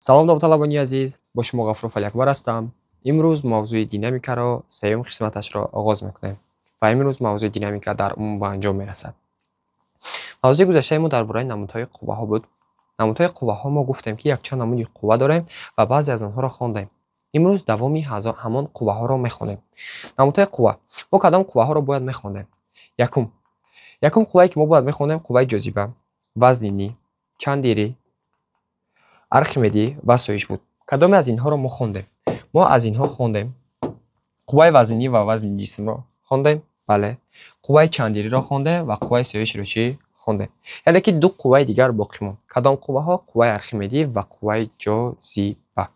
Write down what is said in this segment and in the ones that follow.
Салом, довталабони азиз, бо шумо Ғафуров Алиакбар ҳастам. Имрӯз мавзӯи динамикаро сеюм қисматашро оғоз мекунем ва имрӯз мавзӯи динамика дар умум ба анҷом мерасад. Мавзӯи гузаштаи мо дар бораи намудҳои қувваҳо буд. Намудҳои қувваҳо, мо гуфтем, ки якчанд намуди қувва дорем ва баъзе аз онҳоро хондем. Имрӯз давоми ҳамон қувваҳоро мехонем. Намудҳои қувва. Мо кадом қувваҳоро бояд мехондем? Якум. Якум қуввае, ки мо бояд мехондем, қувваи ҷозиба, вазнинӣ, чандирӣ, Архимедӣ ва соиш буд. Кадоме аз инҳоро мо хондем? Мо аз инҳо хондем қувваи вазнинӣ ва вазни ҷисмро хондем, бале. Қувваи чандириро хондем ва қувваи соишро чӣ хондем? Яъне ки ду қувваи дигар боқӣ монд. Кадом қувваҳо? Қувваи Архимедӣ ва қувваи ҷозиба.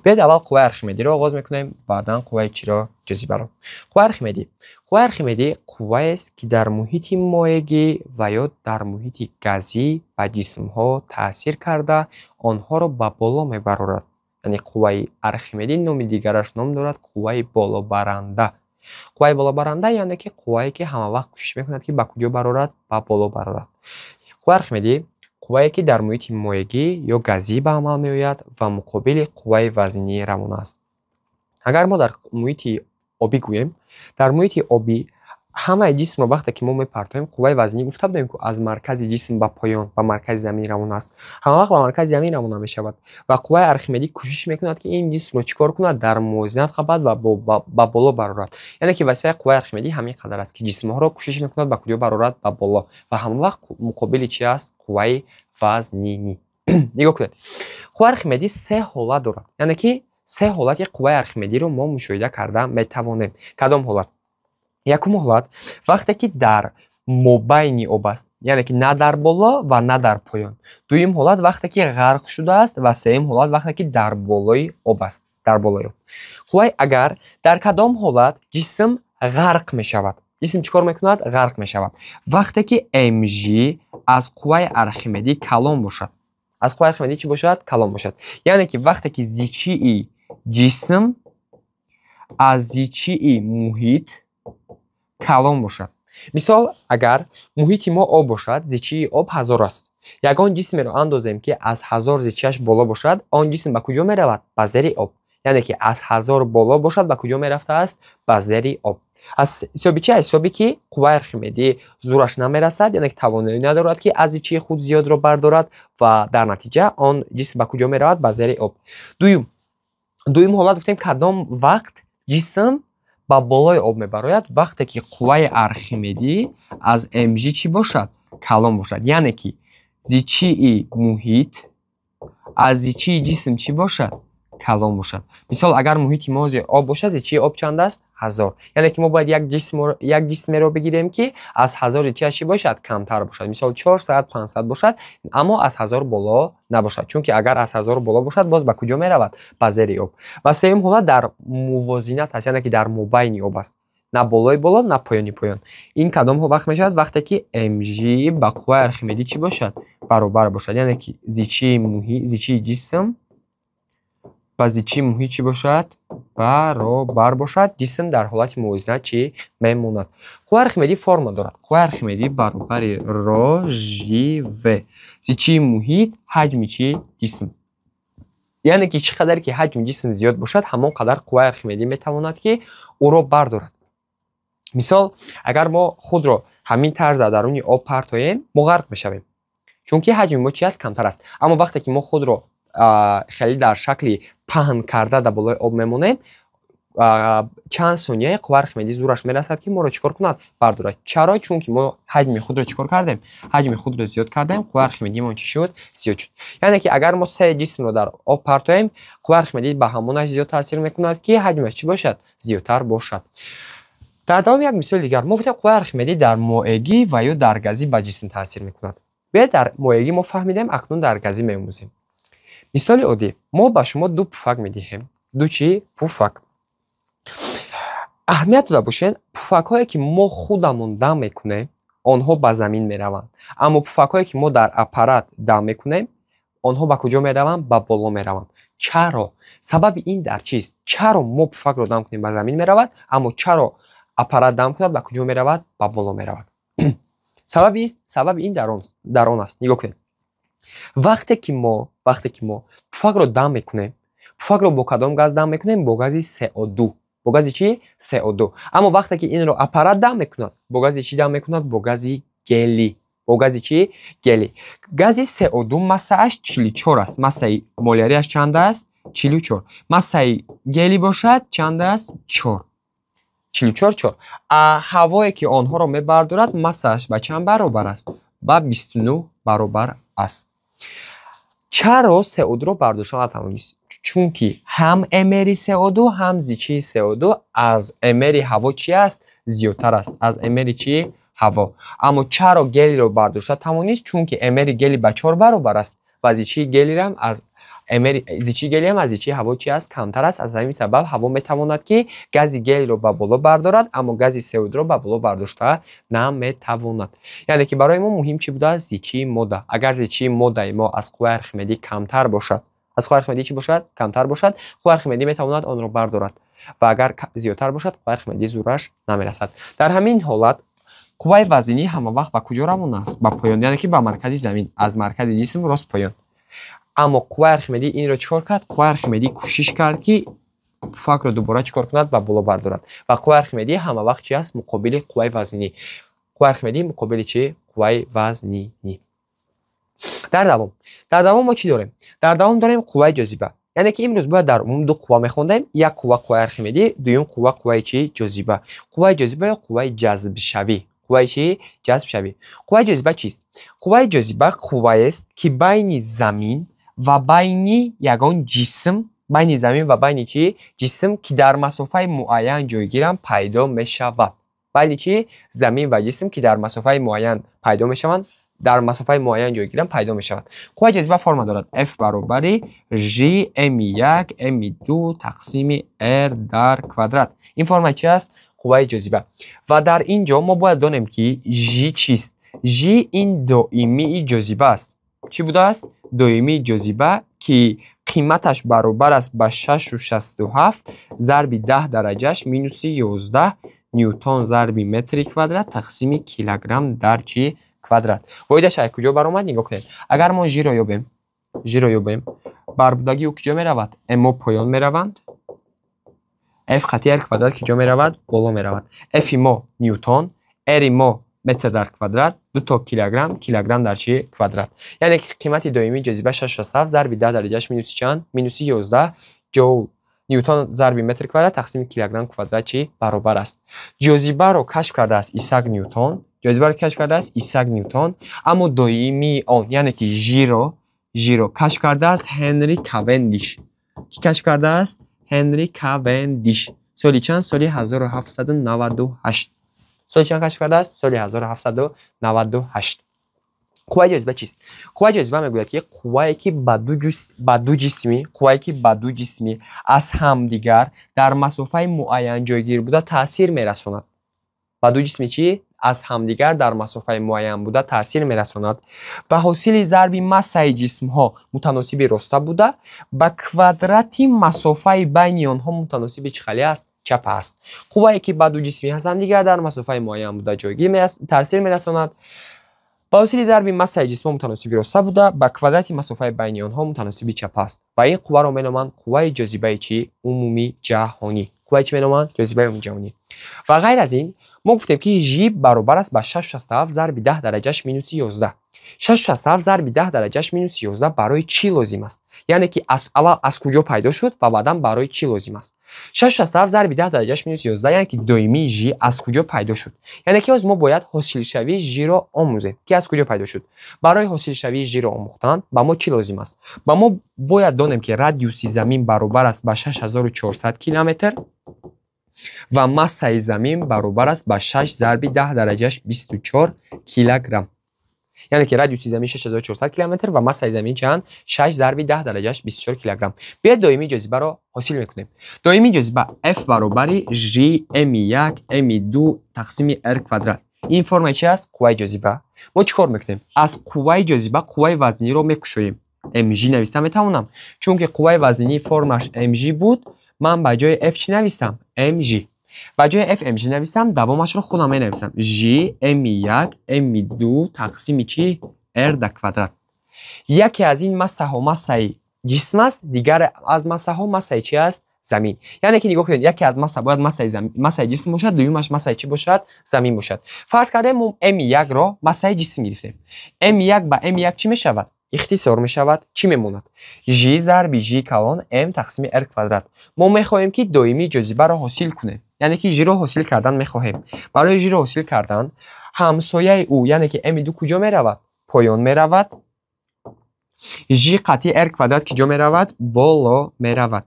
Биёед, аввал қувваи Архимедиро оғоз мекунем, баъдан қувваи чиро? Ҷозибаро. Қувваи Архимедӣ. Қувваи Архимедӣ қувваест, ки дар муҳити моегӣ ва ё дар муҳити газӣ ба ҷисмҳо таъсир карда, онҳоро ба боло мебарорад. Яъне қувваи Архимедӣ номи дигараш ном дорад қувваи болобаранда. Қувваи болобаранда, яъне ки қуввае, ки ҳамавақт кӯшиш мекунад, ки ба куҷо барорад? Ба боло барорад. Қувваи Архимедӣ қуввае, ки дар муҳити моегӣ ё газӣ ба амал меояд ва муқобили қувваи вазнинӣ равона аст. Агар мо дар муҳити обӣ гӯем, дар муҳити обӣ ҳамаи ҷисмро вақте ки мо мепартоем, қувваи вазнинӣ, гуфта будем, ки аз маркази ҷисм ба поён, ба маркази замин равона аст. Ҳамавақт ба маркази замин равона мешавад ва қувваи Архимедӣ кӯшиш мекунад, ки ин ҷисмро чӣ кор кунад? Дар мувозинат қабад ва ба боло барорад. Яъне ки вазифаи қувваи Архимедӣ ҳамин қадар аст, ки ҷисмҳоро кӯшиш мекунад ба куҷо барорад? Ба боло. Ва ҳамавақт муқобили чӣ аст? Қувваи вазнинӣ. Нигоҳ кунед. Қувваи Архимедӣ се ҳолат дорад. Яъне ки се ҳолати қувваи Архимедиро мо мушоҳида карда метавонем. Кадом ҳолат? Якум ҳолат, вақте ки дар мобайни об аст, яъне ки на дар боло ва на дар поён. Дуюм ҳолат, вақте ки ғарқ шудааст, ва сеюм ҳолат, вақте ки дар болои об аст, дар болои об. Қувваи агар дар кадом ҳолат ҷисм ғарқ мешавад? Ҷисм чӣ кор мекунад? Ғарқ мешавад. Вақте ки мж аз қувваи Архимедӣ калон бошад. Аз қувваи Архимедӣ чӣ бошад? Калон бошад. Яъне ки вақте ки зичии ҷисм аз зичии муҳит калон бошад. Мисол, агар муҳити мо об бошад, зичии об 1000 аст. Ягон ҷисмеро андозем, ки аз 1000 зичиаш боло бошад, он ҷисм ба куҷо меравад? Ба зери об. Яъне ки аз 1000 боло бошад, ба куҷо мерафтааст? Ба зери об. Аз ҳисоби чӣ? Аз ҳисоби ки қувваи Архимедӣ зӯраш намерасад, яъне ки тавоноӣ надорад, ки аз зичии худ зиёдро бардорад, ва дар натиҷа он ҷисм ба куҷо меравад? Ба зери об. Дуюм ҳолат гуфтем, кадом вақт ҷисм ба болои об мебарояд? Вақте ки қувваи Архимедӣ аз мж чӣ бошад? Калон бошад. Яъне ки зичии муҳит аз зичии ҷисм чӣ бошад? Калон бошад. Мисол, агар муҳити мо об бошад, зичии об чанд аст? 1000. Яъне ки мо бояд як ҷисмеро бигирем, ки аз 1000 зичиаш чӣ бошад? Камтар бошад. Мисол, 400, 500 бошад, аммо аз 1000 боло набошад. Чунки агар аз 1000 боло бошад, боз ба куҷо меравад? Ба зери об. Ва сеюм ҳолат, дар мувозинат аст, яъне ки дар мобайни об аст. На болои боло, на поёни поён. Ин кадом вақт мешавад? Вақте ки мж ба қувваи Архимедӣ чӣ бошад? Баробар бошад. Яъне ки зичии муҳит, зичии ҷисм ба зичии муҳит чӣ бошад? Баробар бошад. Ҷисм дар ҳолати мувозинат чӣ мемонад? Қувваи Архимедӣ форма дорад. Қувваи Архимедӣ баробари ро ж в. Зичии муҳит, ҳаҷми чӣ? Ҷисм. Яъне ки чӣ қадар ки ҳаҷми ҷисм зиёд бошад, ҳамон қадар қувваи Архимедӣ метавонад, ки ӯро бардорад. Мисол, агар мо худро ҳамин тарз дар даруни об партоем, мо ғарқ мешавем. Чунки ҳаҷми мо чӣ аст? Камтар аст. Аммо вақте ки мо худро хеле дар шакли паҳн карда дар болои об мемонем, чанд сонияи қувваи Архимедӣ зӯраш мерасад, ки моро чӣ кор кунад? Бардорад. Чаро? Чунки мо ҳаҷми худро чӣ кор кардем? Ҳаҷми худро зиёд кардем, қувваи Архимедимон чӣ шуд? Зиёд шуд. Яъне ки агар мо се ҷисмро дар об партоем, қувваи Архимедӣ ба ҳамонаш зиёд таъсир мекунад, ки ҳаҷмаш чӣ бошад? Зиёдтар бошад. Дар давоми як мисоли дигар мо гуфтем, қувваи Архимедӣ дар моегӣ ва ё дар газӣ ба ҷисм таъсир мекунад. Биёед, дар моегӣ мо фаҳмидем, акнун дар газӣ меомӯзем. Мисоли оддӣ: мо ба шумо ду пуфак медиҳем. Ду чӣ? Пуфак. Аҳамият дода бошед, пуфакҳое, ки мо худамон дам мекунем, онҳо ба замин мераванд. Аммо пуфакҳое, ки мо дар аппарат дам мекунем, онҳо ба куҷо мераванд? Ба боло мераванд. Чаро? Сабаби ин дар чист? Чаро мо пуфакро дам кунем, ба замин меравад, аммо чаро аппарат дам кунад, ба куҷо меравад? Ба боло меравад. Сабаби ин дар он аст. Нигоҳ кунед. Вақте ки мо пуфакро дам мекунем, пуфакро бо кадом газ дам мекунем? Бо гази СО2. Бо гази чӣ? СО2. Аммо вақте ки инро аппарат дам мекунад, бо гази чӣ дам мекунад? Бо гази гелӣ. Бо гази чӣ? Гелӣ. Гази СО2 массааш 44 аст. Массаи молярияш чанд аст? 44. Массаи гелӣ бошад чанд аст? 4. 44, 4. А ҳавое ки онҳоро мебардорад, массааш ба чанд баробар аст? Ба 29 баробар аст. Чаро СО2-ро бардошта натавонист? Чунки ҳам МРи СО2, ҳам зичии СО2 аз МРи ҳаво чӣ аст? Зиёдтар аст. Аз МРи чӣ? Ҳаво. Аммо чаро гелиро бардошта тавонист? Чунки МРи гели ба 4 баробар аст ва зичии гелиам аз зичии гелиам аз зичии ҳаво чӣ аст? Камтар аст. Аз ҳамин сабаб ҳаво метавонад ки гази гелиро ба боло бардорад, аммо гази СО2-ро ба боло бардошта наметавонад. Яъне ки барои мо муҳим чӣ будааст? Зичии модда. Агар зичии моддаи мо аз қувваи Архимедӣ камтар бошад, аз қувваи Архимедӣ чӣ бошад? Камтар бошад, қувваи Архимедӣ метавонад онро бардорад. Ва агар зиёдтар бошад, қувваи Архимедӣ зӯраш намерасад. Дар ҳамин ҳолат қувваи вазнинӣ ҳамавақт ба куҷо равона аст? Ба поён, яъне ки ба маркази замин, аз маркази ҷисм рост поён. Аммо қувваи Архимедӣ инро чӣ кор кард? Қувваи Архимедӣ кӯшиш кард ки пуфакро дубора чӣ кор кунад? Ба боло бардорад. Ва қувваи Архимедӣ ҳамавақт чӣ аст? Муқобили қувваи вазнинӣ. Қувваи Архимедӣ муқобили чӣ? Қувваи вазнинӣ. Дар давом мо чӣ дорем? Дар давом дорем қувваи ҷозиба. Яъне ки имрӯз бояд дар умум ду қувва мехондем. Як қувва қувваи Архимедӣ, дуюм қувва қувваи чӣ? Ҷозиба. Қувваи ҷозиба ё қувваи ҷазбшавӣ. Қувваи чӣ? Ҷазбшавӣ. Қувваи ҷозиба чист? Қувваи ҷозиба қувваест ки байни замин ва байни ягон ҷисм, байни замин ва байни чӣ? Ҷисм ки дар масофаи муайян ҷойгиранд пайдо мешавад. Байни чӣ? Замин ва ҷисм ки дар масофаи муайян пайдо мешаванд, дар масофаи муайян ҷойгиранд пайдо мешавад. Қувваи ҷозиба форма дорад F баробари G M1 M2 тақсими R дар квадрат. Ин форма чӣ аст? Қувваи ҷозиба. Ва дар ин ҷо мо бояд донем ки G чист? G ин доимии ҷозиба аст. Чӣ будааст? Доимии ҷозиба ки қиматаш баробар аст ба 6,67 зарби 10 дараҷаш минуси 11 ньютон зарби метри квадрат тақсими килограмм дар чӣ? Квадрат. Воҳидаш аз куҷо баромад? Нигоҳ кунед. Агар мо G-ро ёбем, барбудагии ӯ куҷо меравад? Мо поён мераванд. F қатъи R квадрат куҷо меравад? Боло меравад. F-и мо ньютон, R-и мо метр дар квадрат, ду то килограмм, килограмм дар чӣ? Квадрат. Яъне ки қимати доимии ҷозиба 6,67 зарби 10 дараҷаш минуси чанд? Минуси 11 ҷоул ньютон зарби метр квадрат тақсими килограмм квадрат чӣ? Баробар аст. Ҷозибаро кашф кардааст Исаак Ньютон. Ҷозибаро кашф кардааст Исаак Ньютон, аммо доимии он, яъне ки G-ро кашф кардааст Ҳенри Кавендиш. Ки кашф кардааст? Ҳенри Кавендиш. Соли чанд? Соли 1798. Соли чанд кашф кардааст? Соли 1798. Қувваи ҷозиба чист? Қувваи ҷозиба мегӯяд ки қуввае ки ба ду ҷисми аз ҳамдигар дар масофаи муайян ҷойгир буда таъсир мерасонад. Ба ду ҷисми чӣ? Аз ҳамдигар дар масофаи муайян буда таъсир мерасонад. Ба ҳосили зарби массаи ҷисмҳо мутаносиби роста буда, ба квадрати масофаи байни онҳо мутаносиби чӣ хеле аст? Чап аст. Қуввае ки ба ду ҷисми аз ҳамдигар дар масофаи муайян буда ҷойгир таъсир мерасонад, ба ҳосили зарби массаи ҷисмҳо мутаносиби роста буда, ба квадрати масофаи байни онҳо мутаносиби чап аст. Ва ин қувваро меноманд қувваи ҷозибаи чӣ? Умумии ҷаҳонӣ. Қувваи чӣ меноманд? Ҷозибаи умумии ҷаҳонӣ. Ва ғайр аз ин мо гуфтем ки G баробар аст ба 6,67 зарби 10 дараҷаш минуси 11. 6,67 зарби 10 дараҷаш минуси 11 барои чӣ лозим аст? Яъне ки аввал аз куҷо пайдо шуд ва баъдан барои чӣ лозим аст? 6,67 зарби 10 дараҷаш минуси 11, яъне ки доимии G аз куҷо пайдо шуд? Яъне ки ҳозир мо бояд ҳосилшавии G-ро омӯзем, ки аз куҷо пайдо шуд. Барои ҳосилшавии G-ро омӯхтан ба мо чӣ лозим аст? Ба мо бояд донем ки радиуси замин баробар аст ба 6400 километр ва массаи замин баробар аст ба 6 зарби 10 дараҷаш 24 килограмм. Яъне ки радиуси замин 6400 километр ва массаи замин чанд? 6 зарби 10 дараҷаш 24 килограмм. Биёед доимии ҷозибаро ҳосил мекунем. Доимии ҷозиба F баробари G M1 M2 тақсими R квадрат. Ин формаи чи аст? Қувваи ҷозиба. Мо чӣ кор мекунем? Аз қувваи ҷозиба қувваи вазниро мекушоем. mg нависта метавонам, чунки қувваи вазнии формаш mg буд, ман ба ҷои F чӣ нависам? mg. Ба ҷои F mg нависам, давомашро худам менависам. G m1 m2 тақсими чӣ? R дар квадрат. Яке аз ин массаҳо массаи ҷисм аст, дигар аз массаҳо массаи чӣ аст? Замин. Яъне ки нигоҳ кунед, яке аз масса бояд массаи ҷисм бошад, дуюмаш массаи чӣ бошад? Замин бошад. Фарз кардем, мо М1-ро массаи ҷисм гирифтем. М1 ба М1 чӣ мешавад? Ихтисор мешавад. Чӣ мемонад? Ж зарби Ж калон М тақсими R квадрат. Мо мехоҳем, ки доимии ҷозибаро ҳосил кунем. Яъне ки Ж-ро ҳосил кардан мехоҳем. Барои Ж-ро ҳосил кардан ҳамсояи ӯ, яъне ки М2 куҷо меравад? Поён меравад. Ж қатъи R квадрат куҷо меравад? Боло меравад.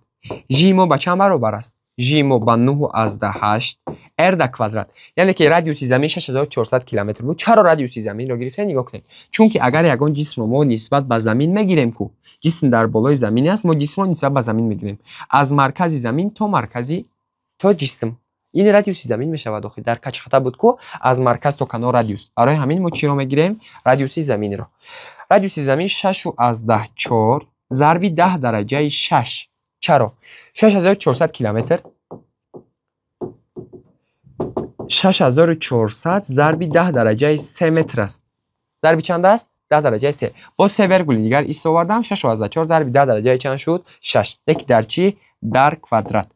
Ж мо ба чанд баробар аст? Ж мо ба 9,8 R дар квадрат. Яъне ки радиуси замин 6400 километр буд. Чаро радиуси заминро гирифтем? Нигоҳ кунед. Чунки агар ягон ҷисмро мо нисбат ба замин мегирем, ку ҷисм дар болои замин аст, мо ҷисмро нисбат ба замин мегирем. Аз маркази замин то маркази то ҷисм. Ин радиуси замин мешавад охир. Дар качхата буд ку аз марказ то канор радиус. Барои ҳамин мо чиро мегирем? Радиуси заминро. Радиуси замин 6,4 зарби 10 дараҷаи 6. Чаро? 6400 километр. 6400 зарби 10 дараҷаи 3 метр аст. Зарби чанд аст? 10 дараҷаи 3. Боз се вергули дигар истовардам. 6,4 зарби 10 дараҷаи чанд шуд? 6. Лекин дар чӣ? Дар квадрат.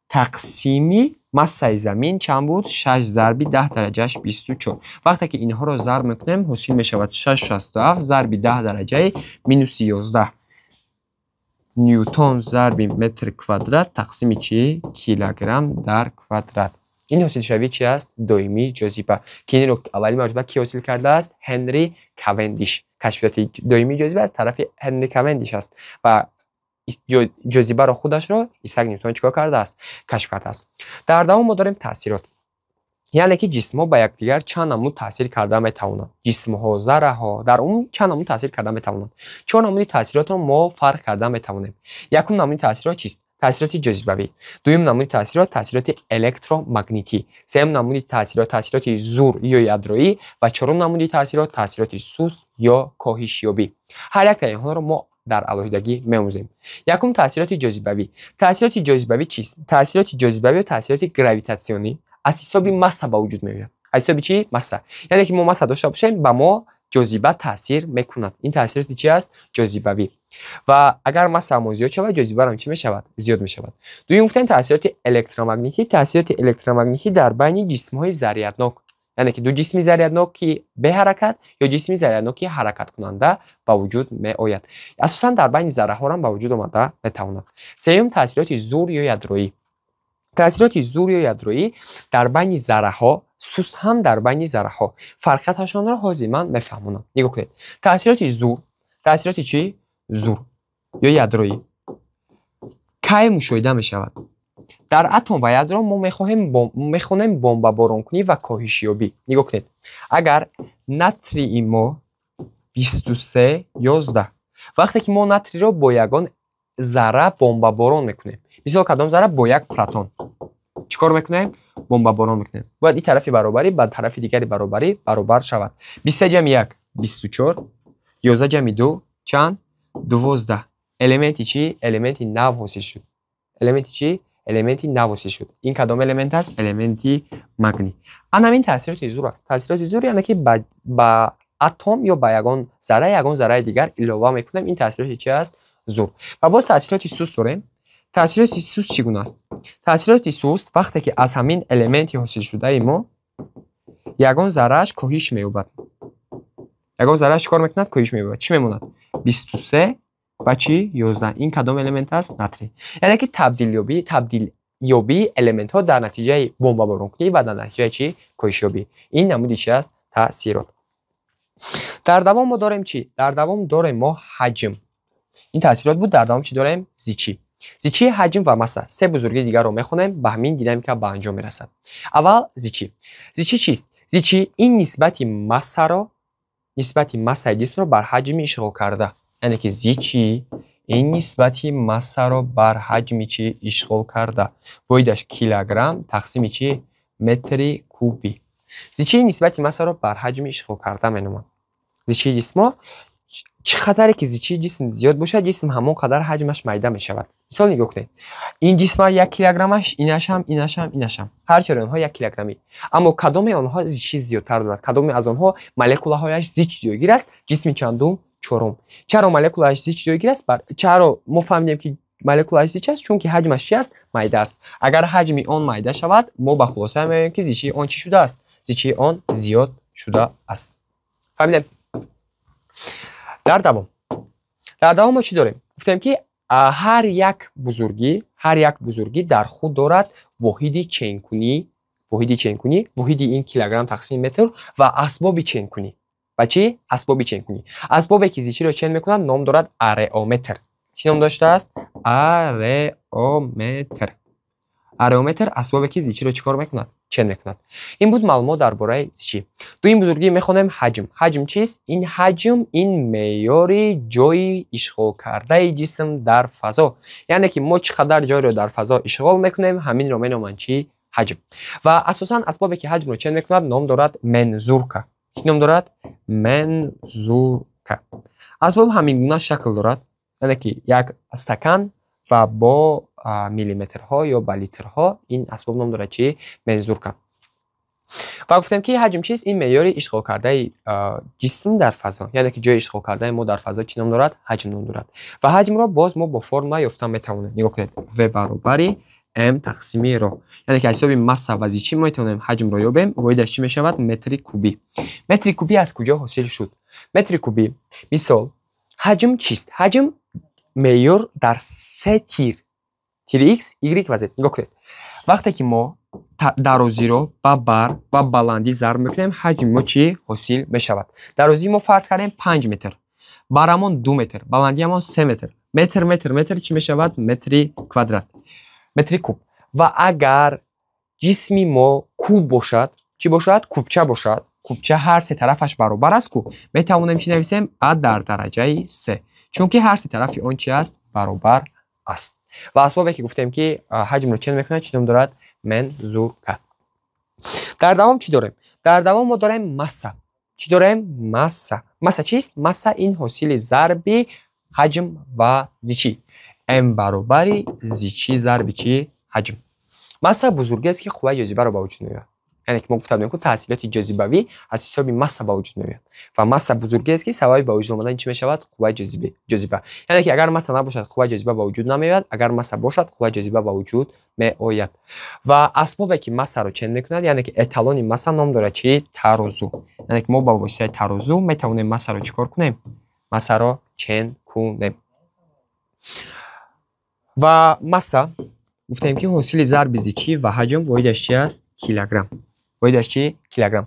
Тақсими массаи замин чанд буд? 6 зарби 10 дараҷааш 24. Вақте ки инҳоро зарб мекунем, ҳосил мешавад 6,67 зарби 10 дараҷаи минус 11 ньютон зарби метр квадрат тақсими чӣ? Килограмм дар квадрат. Ин ҳосилшавии чӣ аст? Доимии ҷозиба. Ки инро аввалин маротиба кӣ ҳосил кардааст? Ҳенри Кавендиш. Кашфиёти доимии ҷозиба аз тарафи Ҳенри Кавендиш аст ва ҷозибаро худашро Исаак Ньютон чикор кардааст? Кашф кардааст. Дар давом мо дорем таъсирот. Яъне ки ҷисмҳо ба якдигар чанд намуд таъсир карда метавонанд. Ҷисмҳо, зарраҳо дар умум чанд намуд таъсир карда метавонанд. Чор намуди таъсиротро мо фарқ карда метавонем. Якум намуди таъсирот чист? Таъсироти ҷозибавӣ. Дуюм намуди таъсирот таъсироти электромагнитӣ. Сеюм намуди таъсирот таъсироти зур ё ядроӣ ва чорум намуди таъсирот таъсироти суст ё коҳишёбӣ. Ҳар яктаи инҳоро мо дар алоҳидагӣ меомӯзем. Якум таъсироти ҷозибавӣ. Таъсироти ҷозибавӣ чист? Таъсироти ҷозибавӣ ё таъсироти гравитатсионӣ аз ҳисоби масса ба вуҷуд меояд. Аз ҳисоби чӣ? Масса. Яъне ки мо масса дошта бошем, ба мо ҷозиба таъсир мекунад. Ин таъсироти чӣ аст? Ҷозибавӣ. Ва агар массаамон зиёд шавад, ҷозибаам чӣ мешавад? Зиёд мешавад. Дуюм гуфтем таъсироти электромагнитӣ. Таъсироти электромагнитӣ дар байни ҷисмҳои заряднок, яъне ки ду ҷисми заряднок ки беҳаракат ё ҷисми зарядноки ҳаракаткунанда ба вуҷуд меояд. Асосан дар байни зарраҳоам ба вуҷуд омада метавонад. Сеюм таъсироти зур ё ядроӣ. Таъсироти зур ё ядроӣ дар байни зарраҳо, суст ҳам дар байни зарраҳо. Фарқияташонро ҳозир ман мефаҳмонам. Нигоҳ кунед. Таъсироти зур, таъсироти чӣ? Зур ё ядроӣ кай мушоҳида мешавад? Дар атом ва ядро мо мехонем бомбаборонкунӣ ва коҳишёбӣ. Нигоҳ кунед. Агар натрии мо 23 11, вақте ки мо натриро бо ягон зарра бомбаборон мекунем, мисол кадом зарра? Бо як протон. Чӣ кор мекунем? Бомбаборон мекунем. Бояд ин тарафи баробарӣ ба тарафи дигари баробарӣ баробар шавад. 23 ҷамъи 1 24, 11 ҷамъи 2 чанд? 12. Элементи чӣ? Элементи нав ҳосил шуд. Элементи чӣ? Элементи нав ҳосил шуд. Ин кадом элемент аст? Элементи магний. Ана ҳамин таъсироти зур аст. Таъсироти зур яъне ки ба атом ё ба ягон зарра, ягон зарраи дигар илова мекунем. Ин таъсироти чӣ аст? Зур. Ва боз таъсироти суст дорем. Таъсироти суст чӣ гуна аст? Таъсироти суст вақте ки аз ҳамин элементи ҳосилшудаи мо ягон заррааш коҳиш меёбад. Ягон заррааш чӣ кор мекунад? Коҳиш меёбад. Чӣ мемонад? 23 ва чӣ? 11. Ин кадом элемент аст? Натрий. Яъне ки табдилёбии элементҳо дар натиҷаи бомбаборонкунӣ ва дар натиҷаи чӣ? Коҳишёбӣ. Ин намуди чӣ аст? Таъсирот. Дар давом мо дорем чӣ? Дар давом дорем мо ҳаҷм. Ин таъсирот буд. Дар давом чӣ дорем? Зичӣ. Зичӣ, ҳаҷм ва масса. Се бузурги дигарро мехонем, ба ҳамин динамика ба анҷом мерасад. Аввал зичӣ. Зичӣ чист? Зичӣ ин нисбати массаро, нисбати массаи ҷисмро бар ҳаҷми ишғолкарда. Яъне ки зичӣ ин нисбати массаро бар ҳаҷми чӣ ишғолкарда. Воҳидаш килограмм тақсими чӣ? Метри кубӣ. Зичӣ нисбати массаро бар ҳаҷми ишғолкарда меноманд. Зичии ҷисмҳо чӣ қадаре ки зичии ҷисм зиёд бошад, ҷисм ҳамон қадар ҳаҷмаш майда мешавад. Мисол нигоҳ кунед. Ин ҷисм 1 килограммаш, инашам, инашам, инашам. Ҳар чори онҳо 1 килограммӣ. Аммо кадоме онҳо зичии зиёдтар дорад? Кадоме аз онҳо молекулаҳояш зич ҷойгир аст? Ҷисми чандум? Чорум. Чаро молекулааш зич ҷойгир аст? Чаро мо фаҳмидем, ки молекулааш зич аст? Чунки ҳаҷмаш чи аст? Майда аст. Агар ҳаҷми он майда шавад, мо ба хулоса меоем, ки зичии он чӣ шудааст? Зичии он зиёд шудааст. Фаҳмидем? Дар давом мо чӣ дорем? Гуфтем, ки ҳар як бузургӣ дар худ дорад воҳиди ченкунӣ, воҳиди ченкунӣ, воҳиди ин килограмм тақсими метр ва асбоби ченкунӣ. Ва чӣ? Асбоби ченкунӣ. Асбобе, ки зичиро чен мекунад, ном дорад ареометр. Чӣ ном доштааст? Ареометр. Ареометр асбобе, ки зичиро чӣ кор мекунад? Чен мекунад. Ин буд маълумот дар бораи зичӣ. Дуюм бузургӣ мехонем: ҳаҷм. Ҳаҷм чист? Ин ҳаҷм, ин меъёри ҷойи ишғолкардаи ҷисм дар фазо, яъне ки мо чӣ қадар ҷойро дар фазо ишғол мекунем, ҳаминро меноманд чӣ? Ҳаҷм. Ва асосан асбобе, ки ҳаҷмро чен мекунад, ном дорад мензурка. Чӣ ном дорад? Мензурка. Асбоб ҳамин гуна шакл дорад, яъне ки як стакан ва бо миллиметрҳо ё ба литрҳо. Ин асбоб ном дорад чӣ? Мензурка. Ва гуфтем, ки ҳаҷм чист? Ин меъёри ишғолкардаи ҷисм дар фазо, яъне ки ҷои ишғолкардаи мо дар фазо чӣ ном дорад? Ҳаҷм ном дорад. Ва ҳаҷмро боз мо бо формула ёфта метавонем. Нигоҳ кунед: в баробари м тақсими ро, яъне ки аз ҳисоби масса ва зичӣ мо метавонем ҳаҷмро ёбем. Воҳидаш чӣ мешавад? Метри кубӣ. Метри кубӣ аз куҷо ҳосил шуд? Метри кубӣ, мисол, ҳаҷм чист? Ҳаҷм меъёр дар се тир: тири x, y ва z. Нигоҳ кунед, вақте ки мо дарозиро ба бар ва баландӣ зарб мекунем, ҳаҷми мо чӣ ҳосил мешавад? Дарозии мо фарз кардем 5 метр, барамон 2 метр, баландиамон 3 метр. Метр, метр, метр чӣ мешавад? Метри квадрат, метри куб. Ва агар ҷисми мо куб бошад, чӣ бошад? Кубча бошад. Кубча ҳар се тарафаш баробар аст ку, метавонем чӣ нависем? А дар дараҷаи се, чунки ҳар се тарафи он чи аст? Баробар аст. Ва асбобе, ки гуфтем, ки ҳаҷмро чен мекунад, чӣ ном дорад? Мензурка. Дар давом чӣ дорем? Дар давом мо дорем масса. Чӣ дорем? Масса. Масса чист? Масса ин ҳосили зарби ҳаҷм ва зичӣ: м баробари зичӣ зарби чӣ? Ҳаҷм. Масса бузургест, ки қувваи ҷозибаро ба вуҷуд меорад, яъне ки мо гуфта будем, ки таъсироти ҷозибавӣ аз ҳисоби масса ба вуҷуд меояд ва масса бузургест, ки сабаби ба вуҷуд омадани чӣ мешавад? Қувваи ҷозиба. Яъне ки агар масса набошад, қувваи ҷозиба ба вуҷуд намеояд, агар масса бошад, қувваи ҷозиба ба вуҷуд меояд. Ва асбобе, ки массаро чен мекунад, яъне ки эталони масса, ном дорад чӣ? Тарозу. Яъне ки мо ба воситаи тарозу метавонем массаро чӣ кор кунем? Массаро чен кунем. Ва масса, гуфтем, ки ҳосили зарби зичӣ ва ҳаҷм. Воҳидаш чи аст? Килограмм. Воҳидаш чӣ? Килограмм.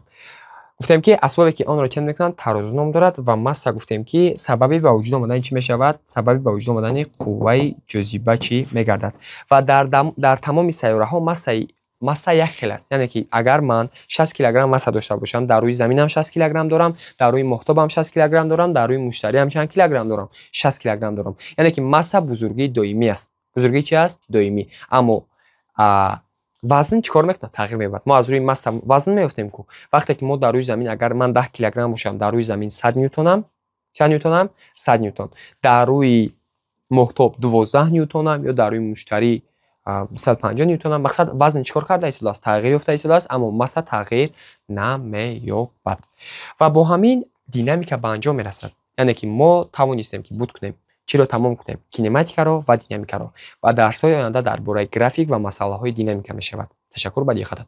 Гуфтем, ки асбобе, ки онро чен мекунанд, тарозу ном дорад. Ва масса, гуфтем, ки сабаби ба вуҷуд омадани чӣ мешавад? Сабаби ба вуҷуд омадани қувваи ҷозиба чӣ мегардад. Ва дар тамоми сайёраҳо масса як хел аст, яъне ки агар ман 60 килограмм масса дошта бошам, дар рӯи заминам 60 килограмм дорам, дар рӯи моҳтобам 60 килограмм дорам, дар рӯи муштариам чанд килограмм дорам? 60 килограмм дорам. Яъне ки масса бузургии доимӣ аст. Бузургии чи аст? Доимӣ. Аммо вазн чӣ кор мекунад? Тағйир меёбад. Мо аз рӯи масса вазн меёфтем ку. Вақте ки мо дар рӯи замин, агар ман 10 килограмм бошам, дар рӯи замин 100 ньютонам. Чанд ньютонам? 100 ньютон. Дар рӯи моҳтоб 12 ньютонам ё дар рӯи муштарӣ 150 ньютонам. Мақсад, вазн чӣ кор карда истодааст? Тағйир ёфта истодааст, аммо масса тағйир намеёбад. Ва бо ҳамин динамика ба анҷом мерасад, яъне ки мо тавонистем, ки буд кунем, чиро тамом кунем? Кинематикаро ва динамикаро. Ва дарсҳои оянда дар бораи график ва масъалаҳои динамика мешавад. Ташаккур ба диққататон.